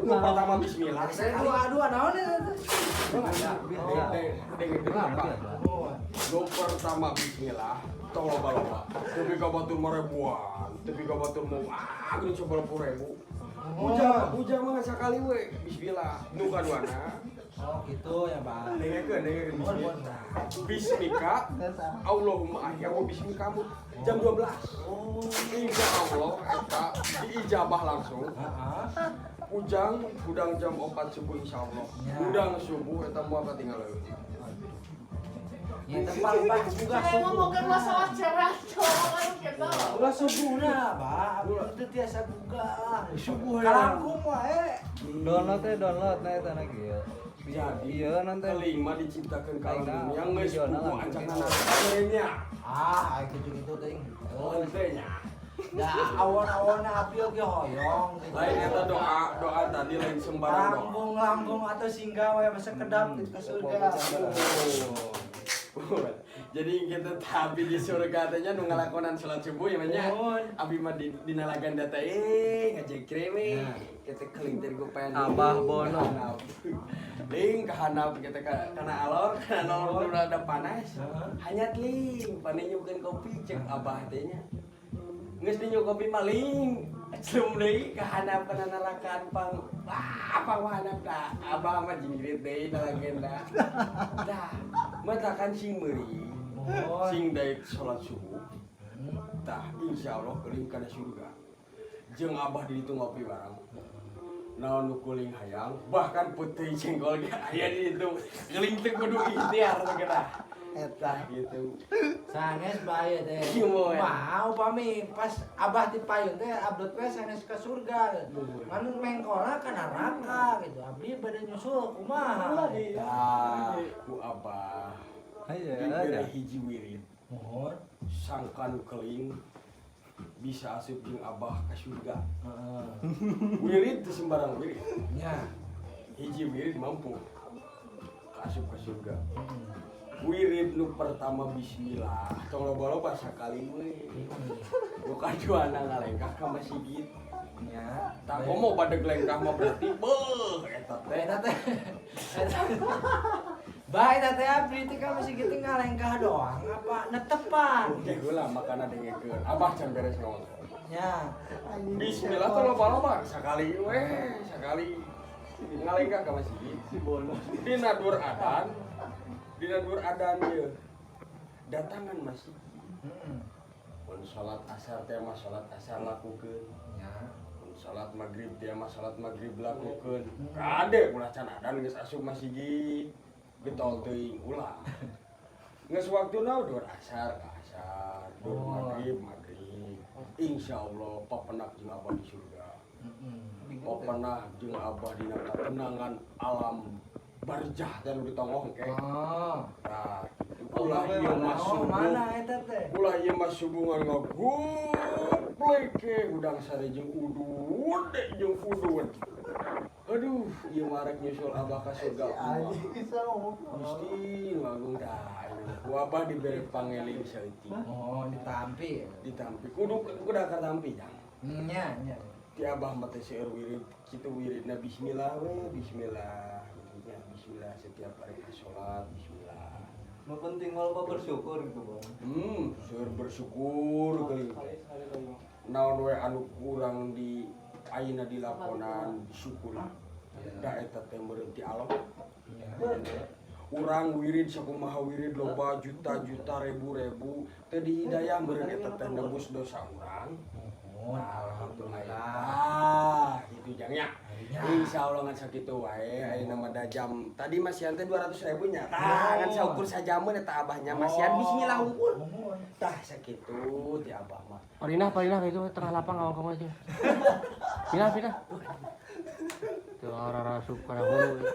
Nu pertama bismillah. Saya dua dua naon eta? Dengekeun apa? Nu pertama bismillah, tong loba-loba. Tepi ka batur mah ribuan, tepi ka batur mau ah geuning 10.000. Ujang, ujang mah sakali we bismillah. Nu kaduana. Oh, gitu ya, Pak. Dengekeun, dengekeun. Mohon, bismillah. Bismika Allahumma ahya wa bismika amut. Jam 12. Oh. Insya Allah eta diijabah langsung. Ujang hudang jam 4 subuh, insya Allah. Ya. Hudang subuh eta moal katinggal leuwih. Ya tempat Pak buka Saya subuh. Ngomongkan masalah cerah cowok gitu. Ulah subuhna, Pak. Abdi teu tiasa buka. Subuh ya. Kalangkung wae. Download teh, download nah eta na kieu. Jadi Iya nanti. Kelima diciptakan kalau Aing dunia geus videona puguh langsung ancang gitu. nya. Ah, aing gitu-gitu teuing. Oh, teh nya. Da awon-awonna abdi oge hoyong gitu. Lain eta doa doa tadi, lain sembarang doa. Langkung-langkung atau singgah wae sekedap ke surga. Oh. Jadi kita tapi di surga teh nya nu ngalakonan salat subuh ya nya. Mohon. Abi mah di dina laganda teh eh ngajek we. Nah. Kita kelintir ku pengen Abah Bono. Ling kahanap kita kana alor, kana alor nu rada panas. Heeh. Hanyat ling, panenya bukan kopi cek abah teh nya. Geus dinyu kopi mah ling. Celum deui kahanap kana nalakan pang wah pang wahanap da. Abah mah jingrit deui na lagenda. Dah, matakan sing meuri. Mohon. Sing daek salat subuh. Tah, insya Allah keling kana surga. Jeung abah di ditu ngopi bareng. Naon nu kuling hayang, bahkan putih jengkol ge aya di ditu. Keling teu kudu ikhtiar teh dah. Eta. Gitu. Sanes bahaya teh. Gimana? Mau pami pas abah di payun teh upload we sanes ke surga. Ngan mengkola ke neraka gitu. Abdi bade nyusul kumaha? Tah, ku abah Ayo dibere aja. Hiji wirid Mohon. Sangkan keling bisa asup jeung abah ke surga. Heeh. Wirid teu sembarang wirid. Nya. Hiji wirid mampu asup ke surga. Wirid nu pertama bismillah, tong loba-loba, sakali we. Nu kaduana ngalengkah ka masjid. Nya. Tah, komo badeg lengkah mah berarti beuh eta teh. Eta teh. Bae eta teh abdi teh ka masjid teh ngalengkah doang apa netepan? Oke heula makana dengekeun. Abah can beres ngomong. Nya. Bismillah tong loba-loba, sakali we, sakali ngalengkah ka masjid. Si bono. Dina dur adan, dina dur adan ieu. Datangan masjid. Heeh. Mun salat asar teh mah salat asar lakukeun. Nya. Mun salat maghrib teh mah salat maghrib lakukeun. Kade ulah can adan geus asup masjid. Getol teuing ulah. Geus waktuna dur asar ka asar, dur Oh. maghrib maghrib. Insyaallah papenak jeung abah di surga. Heeh. Papenah jeung abah dina katenangan alam barjah dan di tonggoh ke. Oh. Nah, gitu. Ulah ieu mah Oh, subuh. mana eta teh? Ulah ieu mah subuh ngan ngaguplek ke hudang sare jeung udud jeung udud. Aduh, ieu mah rek nyusul abah ka surga. Bisa ngomong. Gusti Agung dah. Ku abah dibere pangeling saeutik. Oh, ditampi. Ditampi. Kudu kudu katampi jang. Nya, nya. Ti abah mah teh seueur wirid kitu, wiridna bismillah we, bismillah gitu nya, bismillah setiap hari salat bismillah. Nu penting mah lupa bersyukur gitu, Bang. Seueur bersyukur kali. Naon we anu kurang di ayeuna dilakonan disyukuri. Da eta teh meureun ti Allah. Urang wirid sakumaha wirid loba juta-juta ribu-ribu teu dihidayah meureun eta teh nebus dosa urang. Mohon alhamdulillah. Ah, gitu jang nya. Nya. Insya Allah ngan sakitu wae ayeuna mah da jam. Tadi masihan teh 200 ribu nya. Tah, ngan saukur sajameun eta abahnya masihan bismillah hungkul. Mohon. Tah, sakitu ti abah mah. Pindah, pindah itu tengah lapang awal kamu aja. Pindah, pindah. Tuh orang-orang suka hulu.